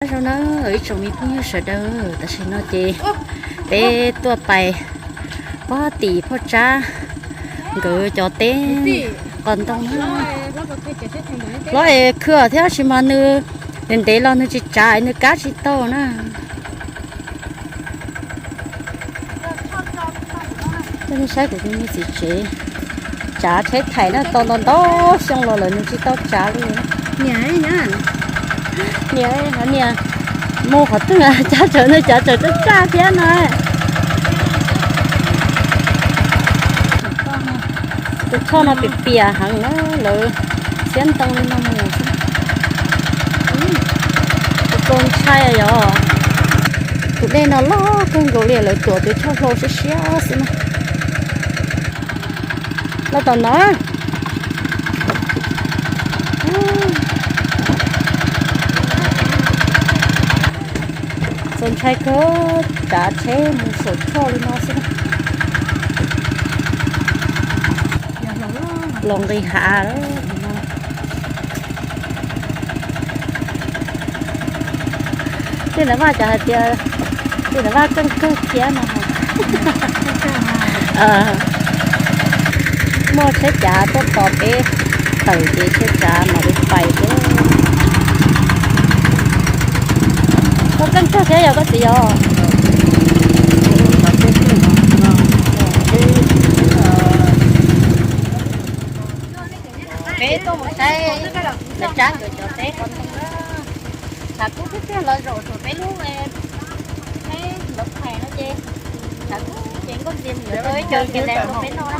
Zoo na, ib tsoom me phooj ywg sawv daws, tam sim no ces peb tuaj pais pob tim Phoj Tsab nkawd cov teb qos ntoo na. Hlob es khw thiab, tab sis mas nws ntev ntev los nws tsis tsav, nws kab tsis tau na. Coj nej saib kuv tus me txiv tsev tsav tsheb thaim na, tau ntau ntau xyoo los lawm nws tsis tau tsav li. Niam, niam, mus qhov twg cav tsaws no, cav tsaws toj tsaj thiab no. Tus choj no piam piam heev na, lawv xiab ntoo li no mus xwb. Tus txaus ntshai yog tus dej no loj kawg nkaus li, lawv tuam tus choj hlau siab siab xwb na. Los tom no. Txaus ntshai kawg, tsav tsheb mus saum choj li no xwb. Los nqis hav. Tej ntawd vaj cov hais tias, tej ntawd vaj keej kawg thiab no. Muaj tsheb cav tuaj tos peb tawm ces tsheb cav mam li pais xwb. Koj keej kawg thiab yog koj txiv yog? Peb tuaj mus saib Tsab nkawd cov teb qos ntoo na. Tshav kub tiag tiag los zaum rau peb lub teb lawv phais no ces tshav kub ces nkauj ntxiag mus yuav tau ib co kiav tes rau peb noj na.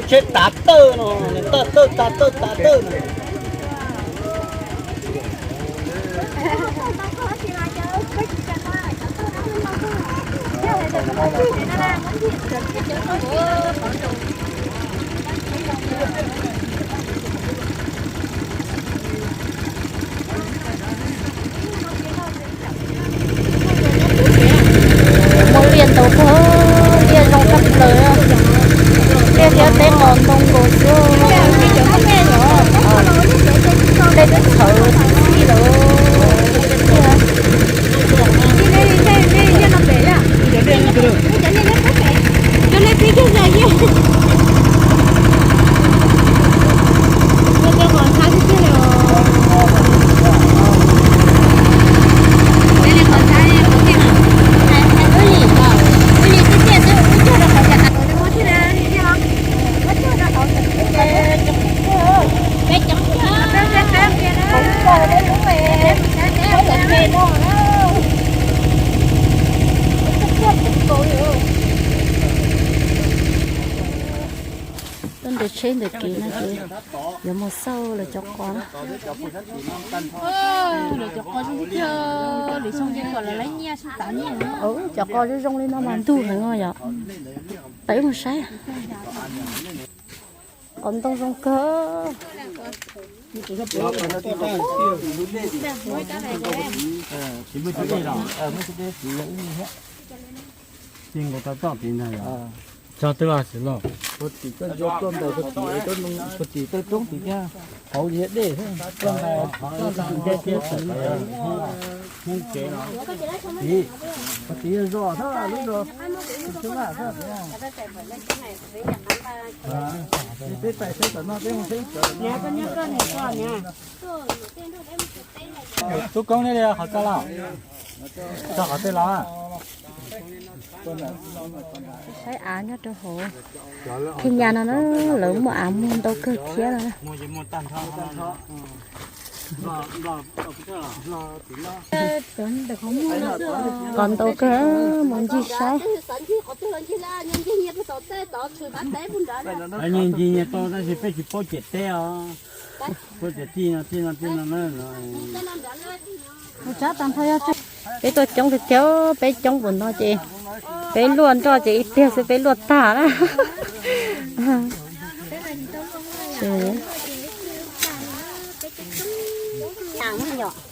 Tsheb tav tawj no, tav tawj, tav tawj, tav tawj no. Muaj liaj ntau kawg, liaj zoo tshaj plaws, liaj thiab teb qos ntoo nkaus xwb. Tej twb txhawv tib lawm. Tuaj nres tsheb ntawm kev no ces yuav mus xauj lawv cov qos na. Lawv cov qos zoo tiag, lwm xyoo ces kom lawv laib nyiaj xyoo tav nyiaj. Cov qos zoo zoo li no mas ntug heev os yom. Peb mus saib. Qos ntoo zoo kawg. Tso twb los xwb los. Puag tim toj roob tim thiab, hauv yog dej thiab. Puag tim yog zos thiab lub zos. Peb pais seb tom no peb mus seb. Tub Koob thiab li qhov txaj los? Tso qhov twg los? Saib av nyob rau hauv. Khij nyas no na, lawv muaj av muag ntau kawg thiab no na. Qos ntau kawg, mus ncig saib. Nyias ncig nyias tau tab sis peb tsis paub ciam teb os. Puag tim tij no tij no tij no na. Peb tuaj coob tiag tiag, peb coob npaum no ces peb luaj nroj ces ib pliag xwb peb luaj tag na.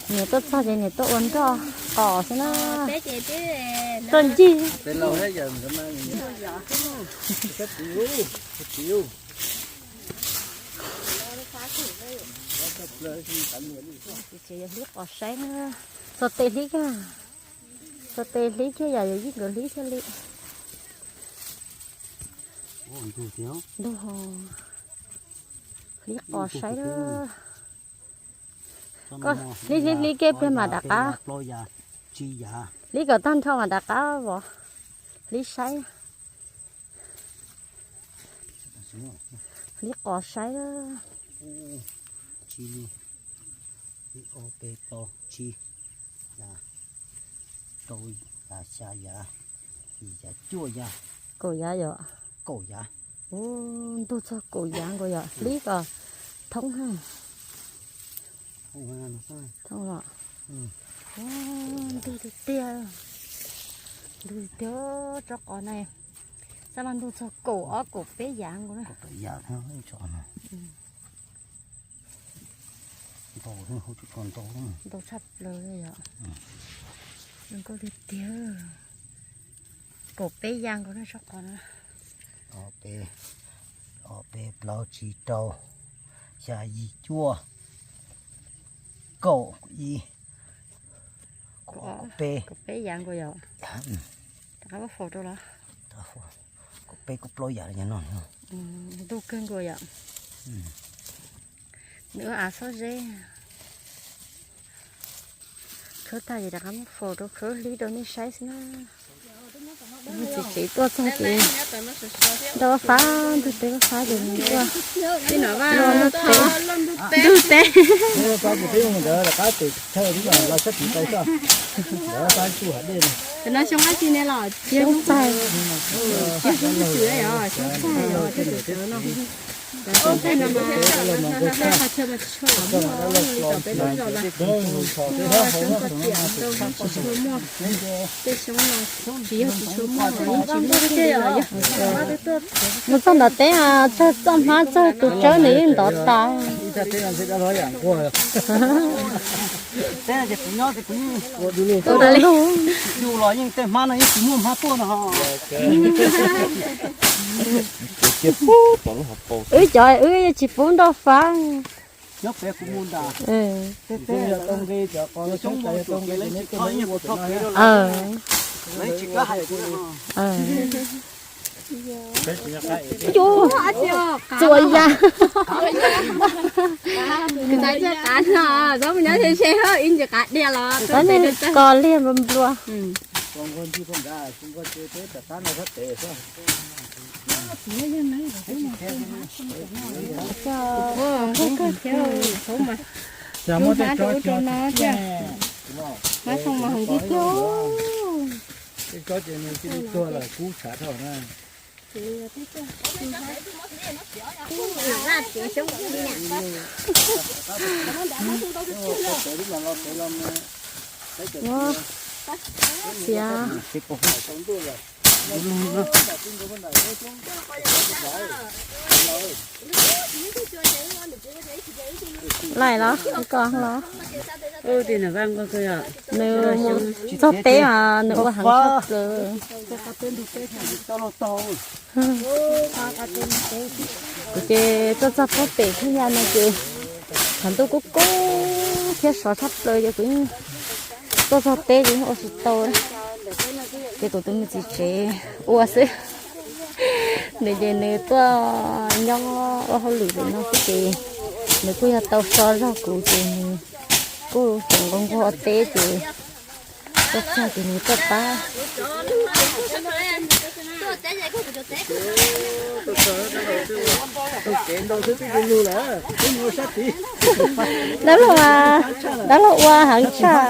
Niam tuaj txog ces niam tuaj ua nroj qos xwb na. Tuaj ncig. Tus Ces yog hlib qos saib na. Txog tes hlib kiag, txog tes hlib kiag yam yog yeej nkawd hlib thiaj li ntug. Hlib qos saib. Koj hlib hlib hlib kiag pliag mas rov qab. Hlib kom tag nrho mas rov qab vov. Hlib saib. Hlib qos saib. Ib ob peb plaub tsib yav, rau yav, xya yav, yim yav, cuaj yav, kaum yav yom. Kaum yav. Ub, ntug txog kaum yav nkaus yom, hlib kom thoob ha. Thoob los. Ntug tiag tiag, ntug tiag tiag tsob qos na. Xab mas ntug txog kaum ob kaum peb yav nkaus na. Ntau tshaj plaws li yom. Zoo nkauj tiag tiag. Kaum peb yav nkaus na tsob qos na. Ob peb plaub tsib rau xya yim cuaj kaum ib kaum peb. Kaum peb yav nkaus yom. Rov qab muab faus rau los. Kaum peb kaum plaub yav no. Ntug kawg nkaus yom. Nws ua av xob zeb. Khawb tag ces rov qab muab faus rau khawb hlib rau nej saib xwb na. Txiv tsev tuaj txog ces nroj fab ntug teb fab ces nws tuaj. Ntug teb. Ntug teb. Xyoo dab tsi ne los? Xyoo txaij. Xyoo txaij os, xyoo txaij os, tej tawv tawv no. Tej xyoo no tsis yog tsis tshua muaj, tsis muaj. Mus txog ntawm teb, txog txoj hmab txog tus tsawb nws yeej ntov tas. Yus los yeej tej hmab no yeej tsis muaj hmab tuaj no. Wb cov wb yeej tsis pub nroj fab. Txuas ya. Ib ntsis qav diag los, kos liag nplua nplua. Hmab txhob mas hoov tib tiag. Txiav. Laim los koj los. Nws mus txog teb mas nws ua heev tshaj plaws. Kuv ces tuaj txog pob pem thiab ya no ces qhov ntuj kub kub thiab sov tshaj plaws ces kuv tuaj txog teb ces ua tsis tau. Ces kuv tus me txiv tsev ua xwb. Nws ces nws tuaj nyob ua hauj lwm lawm no xwb ces nws kuj yog tau so zog kuv ces nws kuj tseem nquag nquag ua teb ces tuaj txog ces nws tuaj pab. Dab laug, dab laug ua heev tshaj.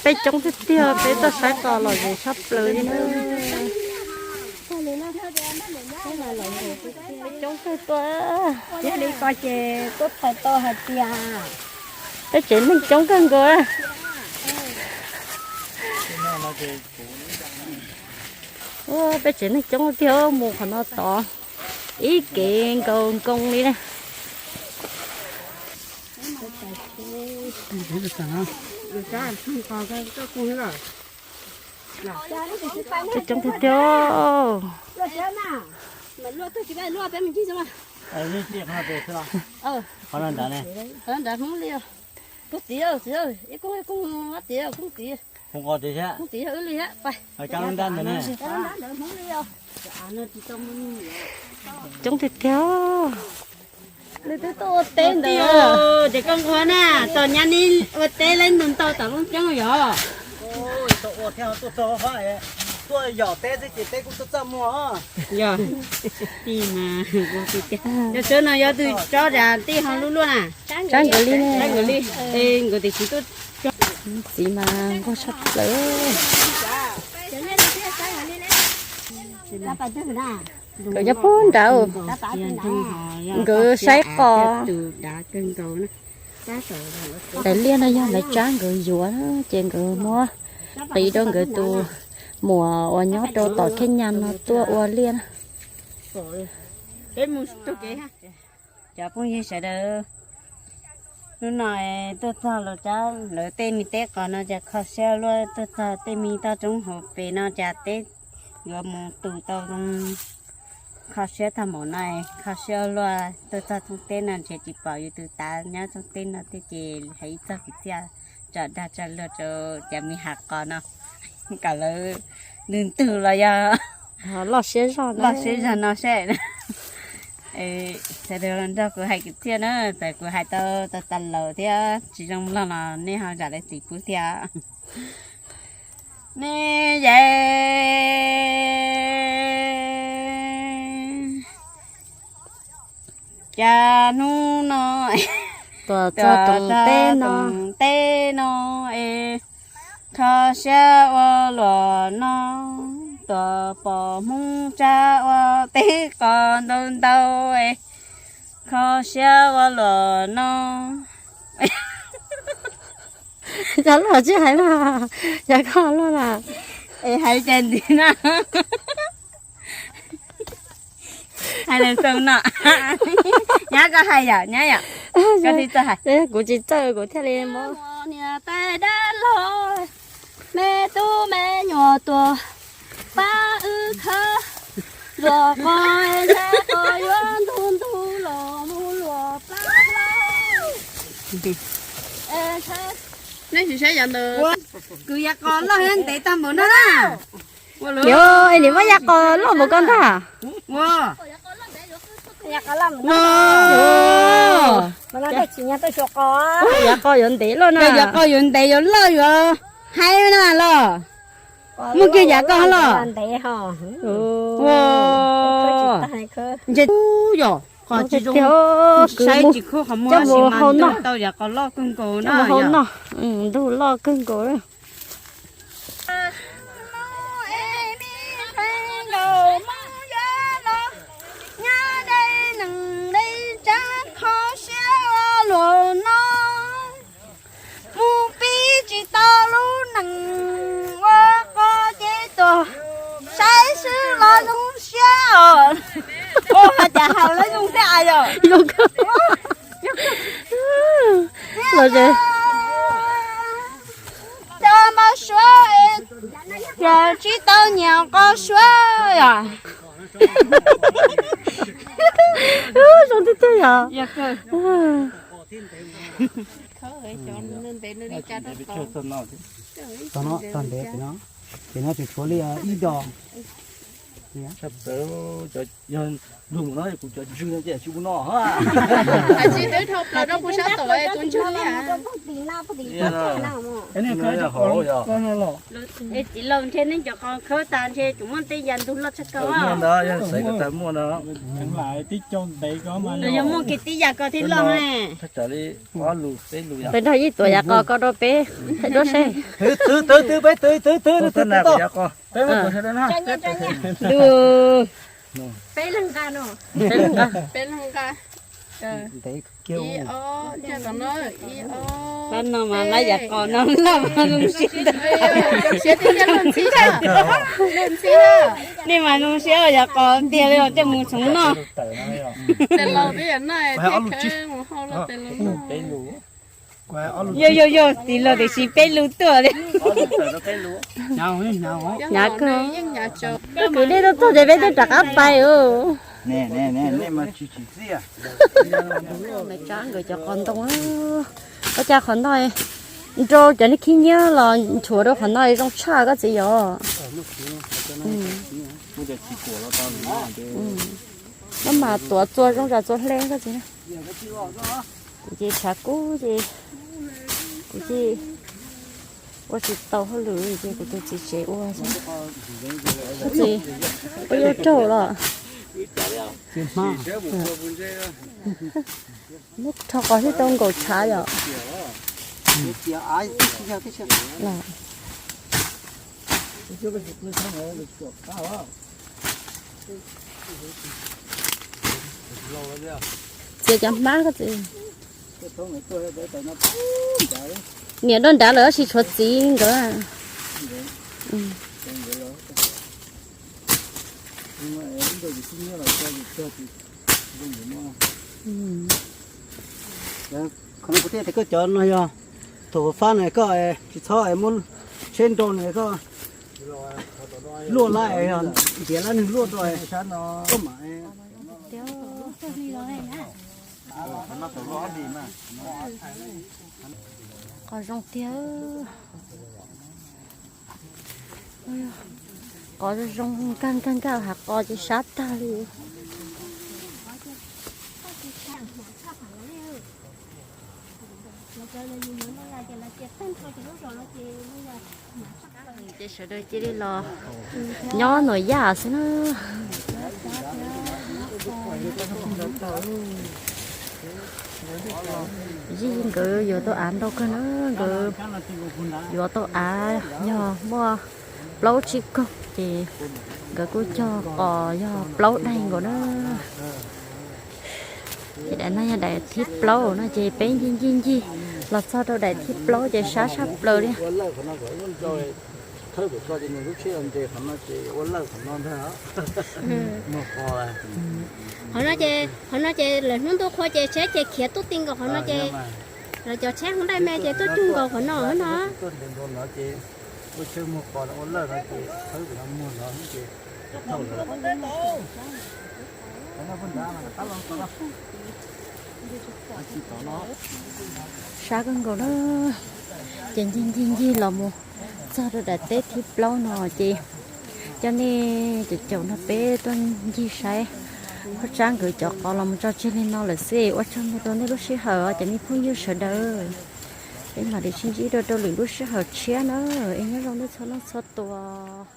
Peb coob tiag tiag, peb tuaj saib qos lom zem tshaj plaws li na. Peb coob kawg tuaj. Thiaj li ko ces kuj txhais tau hais tias peb tsev neeg coob kawg nkaus. Peb tsev neeg coob tiag, mus qhov no tod ib kev nkaus nkoos li na. Peb coob tiag tiag. Luaj tag kis peb luaj peb mus ncig xwb mas. Qhov no ntawd ne. Qhov no ntawd Hmoob li os. Kuv txiv, txiv, ib koob ib koob, txiv, koob txiv. Hmoob qos txiv thiab. Koob txiv wb li thiab. Coob tiag tiag. Nws twb tuaj ua teb ntawd. Ces koj nquag na, tom nyab neb ua teb leb ntau ntau tom Looj Ceeb yog. Tuaj ua thiab tuaj txog, tuaj yom teb xwb ces teb kuj tuaj txaj muag. Yog, tij mas, yog tsob no yog tus tsob cas tij ho lub luaj na. Tsob nkawd li, tsob nkawd li, es nkawd tiam sis tuaj txiv mas nquag tshaj plaws. Nkawd nyob puag nrad, nkawd saib qos. Daim liaj no yog lawv tsab nkawd yuav na, ces nkawd muab qiv rau nkawd tus muam uas nyob rau tom Khej Nyas no tuaj ua liaj na. Cov phooj ywg sawv daws, hnub no tuaj txog lawv tsab lawv tej me teb qos no ces kho siab luaj, tuaj txog tej me toj roob hauv pes no ces teb yuav mus tu tau zoo. Kho siab tag npaum no, kho siab luaj, tuaj txog thoob teb no ntshe tsis pom yus tus tav nyob thoob teb no thiab ces hais ib txog kwv txhiaj tso dag tso luag rau cov me hav qos no kom lawv ntug ntug los yog loj siab zog, loj siab zog no seb. Sawv daws los nrog kuv hais kwv txhiaj na, txawm kuv hais tau tau tas laus thiab tsis zoo mloog los nej ho zam lawv txim pub thiab. Nej yeej, cas hnub no tuaj txog teb no es kho siab ua luaj no, tuaj pom Hmoob tsab ua teb qos ntau ntau es kho siab ua luaj no. Cov loj tsis hais mas, cov koj loj na. Es hais cas ntxiv na. Hais lus xoo no. Nyab koj hais yom, nyab yom. Koj thiaj txawj hais. Kuv tsis txawj kuv thiaj li muab. Niam tais dab laug, me tub me nyuam tuaj pab wb khawb luaj qos, ntshai qos yuav ntug ntug los mus luaj plab plab. Nej sim saib yav ntawd, kws yav qos loj thiab ntev tag npaum no na. Yog, es nws muab yav qos loj npaum ko ntag. Ua, ua, yav qos yuav ntev loj na, yav qos yuav ntev yuav loj yuav haib na los. Muaj kiag yav ko los. Ua, ntshe yog qos tsis zoo, saib tsis khub qhov muag tab sis mas ntug tau yav qos loj kawg nkaus na. Ntug loj kawg nkaus. Nyob deb neeg deb tsab kho siab ua luaj no, mus pib tsis tau lub neej ua qos ces tuaj saib xwb los zoo siab os. Ua cas haus lawv zoo thiab yom. Los ces cov npau suav es yog tsis tau nyiam qos suav yom. Zoo tiag tiag yom. Tog no, tog ntev pem no, pem no tseem tshuav li ib dos. Yog lug no kuv cov ntswg no ces tsis ua no. Hais tsis twb dhau plaws rau kuv sab tom tus ntswg li. Txiv laus ntshe nej cov qos khawb tas ntshe tsuas muaj tej yam ntug loj tshaj ko. Muaj ntawd yog xaiv ko tas muaj no. Yog muaj kiag tib yam ko thiaj loj ne. Peb nrog ib tuam yav qos ko rau peb thaij duab seb. Twv twv twv peb twv twv twv twv twv. Peb leeg nqa no. Pab no mas lab yav qos no loj mas zoo siab ntag. Nej mas zoo siab yav qos tiag li os, coj mus txhoov noj. Yog yog yog, txiv laus tiam sis peb lus tuaj li. Hnyav kawg. Koj kwv dej tuaj txog ces peb twb rov qab pais os. Nej mas tsis tsim txiaj. Maiv Tsab nkawd cov qos ntoo, koj ca qhov no nrau cov niag khib nyiab los nchuav rau qhov no zoo tshaj koj txiv yom. Koj mas tuav txua zoo zam txua hle koj txiv. Kuv ces tshav kub ces kuv ces ua tsis tau hauj lwm ces kuv tus txiv tsev ua xwb. Koj txiv, ua yuav raug los. Muab rho qos thiaj tau nkaum tshav yom. Txiav cov hmab koj txiv. Niam dua nrad lawm tab sis tshuav txiv nkawd. Qhov no kuv thiaj tias koj cov no yog thaum fab na koj tsis txhob muab tsheb nrau na koj luaj lawm, ntiav lawm nws luaj rau koj mam. Qos zoo tiag. Qos zoo zoo nkag nkag nkag hav qos ces sab tag li. Ces sawv daws cia li los nyob nuam yaj xwb na. Zij nkawd yuav tau av ntau kawg na, nkawd yuav tau av yog muaj plaub tsib kaug ces nkawd kuj cog qos yog plaub daig nkaus na. Ces daim no yog daim thib plaub no ces peb ncig ncig ncig los txog rau daim thib plaub ces sab sab plaws li. Qhov no ces, qhov no ces lawv hnub ntuj qhua ces tsheb ces khiav tuj ti nkaus qhov no ces, lawv cov tsheb hoob daim me ces tuaj cug nkaus qhov no no. Sab kawg nkaus na. Ces ncig ncig ncig los mus txog rau daim teb thib plaub no ces coj nej caum caum nrog peb tuaj ncig saib Phoj Tsab nkawd cov qos los mus tso tseg li no lawm xwb. Ua tsaug ntau rau nej lub sij hawm os cov me phooj ywg sawv daws. Peb mam li sib ntsib dua rau lwm lub sij hawm tshiab na. Es nyob zoo nej txhua leej txhua tus.